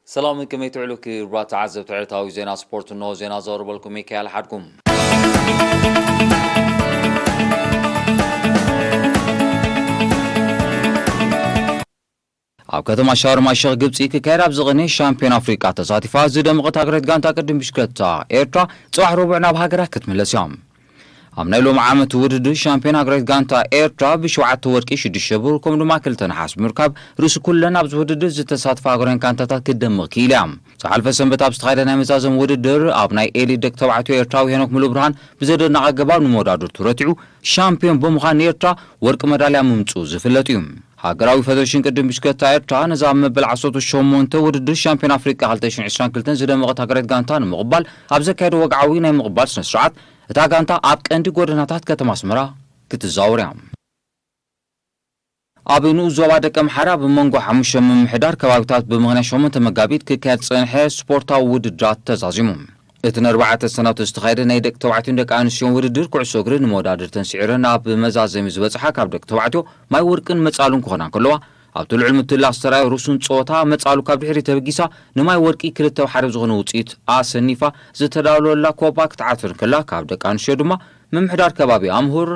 ሰላም፣ ከመይ ትውዕሉ ክቡራት ተዓዘብቲ ዕለታዊ ዜና ስፖርት? እንሆ ዜና ዘቕርበልኩም ሚካኤል ሓድጉም። ኣብ ከተማ ሻርም ኣል ሸኽ ግብጺ ክካየድ ኣብ ዝቕኒ ሻምፒዮን ኣፍሪቃ ተሳቲፋ ዝደመቐት ሃገራዊት ጋንታ ቅድም ብሽክለታ ኤርትራ ጽባሕ ረቡዕ ናብ ሃገራ ክትምለስ እያ። ኣብ ናይ ሎሚ ዓመት ውድድር ሻምፒዮን ሃገራዊት ጋንታ ኤርትራ ብሸውዓተ ወርቂ፣ ሽዱሽተ ብሩር ከምኡ ድማ ክልተ ነሓስ ብምርካብ ርእሲ ኩለን ኣብዚ ውድድር ዝተሳትፋ ሃገራውያን ጋንታታት ክትደምቕ ክኢላ እያ። ዝሓለፈ ሰንበት ኣብ ዝተኻየደ ናይ መዛዘም ውድድር ኣብ ናይ ኤሊት ደቂ ተባዕትዮ ኤርትራዊ ሄኖክ ሙሉብርሃን ብዘደንቕ ኣገባብ ንመወዳድርቱ ረቲዑ ሻምፒዮን ብምዃን ንኤርትራ ወርቂ መዳልያ ምምፅኡ ዝፍለጥ እዩ። ሃገራዊ ፌደሬሽን ቅድም ብሽክለታ ኤርትራ ነዛ ኣብ መበል ዓሰርተ ሸሞንተ ውድድር ሻምፒዮን ኣፍሪቃ ክልተ ሽሕን ዕስራን ክልተን ዝደመቐት ሃገራዊት ጋንታ ንምቕባል ኣብ ዘካየደ ወግዓዊ ናይ ምቕባል ስነ ስርዓት እታ ጋንታ ኣብ ቀንዲ ጎደናታት ከተማ ኣስመራ ክትዛወር እያ። ኣብ ንኡስ ዞባ ደቀ ምሓረ ኣብ መንጎ ሓሙሽተ ምምሕዳር ከባቢታት ብምኽንያት ሸሞንተ መጋቢት ክካየድ ዝጸንሐ ስፖርታዊ ውድድራት ተዛዚሙ። እቲ ንኣርባዕተ ሰናብቲ ዝተኻየደ ናይ ደቂ ተባዕትዮን ደቂ ኣንስትዮን ውድድር ኩዕሶ እግሪ ንመወዳድርተን ስዒረን ኣብ መዛዘሚ ዝበጽሓ ካብ ደቂ ተባዕትዮ ማይ ወርቅን መጻሉን ክኾና እንከለዋ፣ ኣብቲ ልዑል ምትላስ ዝተራእየ ርሱን ጸወታ መጻሉ ካብ ድሕሪት ተበጊሳ ንማይ ወርቂ ክልተ ብሓደ ዝኾነ ውጽኢት ኣሰኒፋ ዝተዳለወላ ኮባ ክትዓትር እንከላ፣ ካብ ደቂ ኣንስትዮ ድማ ምምሕዳር ከባቢ ኣምሁር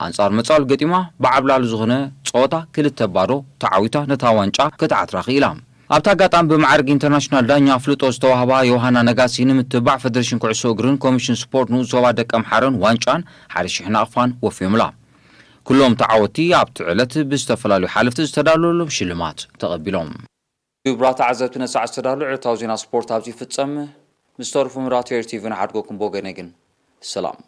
ኣንጻር መጻሉ ገጢማ ብዓብላሊ ዝኾነ ጸወታ ክልተ ባዶ ተዓዊታ ነታ ዋንጫ ክትዓትራ ክኢላ። ኣብቲ ኣጋጣሚ ብማዕርግ ኢንተርናሽናል ዳኛ ኣፍልጦ ዝተዋህባ ዮሃና ነጋሲ ንምትባዕ ፌደሬሽን ኩዕሶ እግርን ኮሚሽን ስፖርት ንኡስ ዞባ ደቀ ምሓረን ዋንጫን ሓደ ሽሕ ናቕፋን ወፍዮምላ። ኩሎም ተዓወትቲ ኣብቲ ዕለት ብዝተፈላለዩ ሓለፍቲ ዝተዳለወሎም ሽልማት ተቐቢሎም። ክቡራት ተዓዘብቲ፣ ነሳዕ ዝተዳለወ ዕለታዊ ዜና ስፖርት ኣብዚ ይፍጸም። ምስ ተረፉ ምራት ኤር ቲቪ ንሓድጎኩም ብወገነይ ግን ሰላም።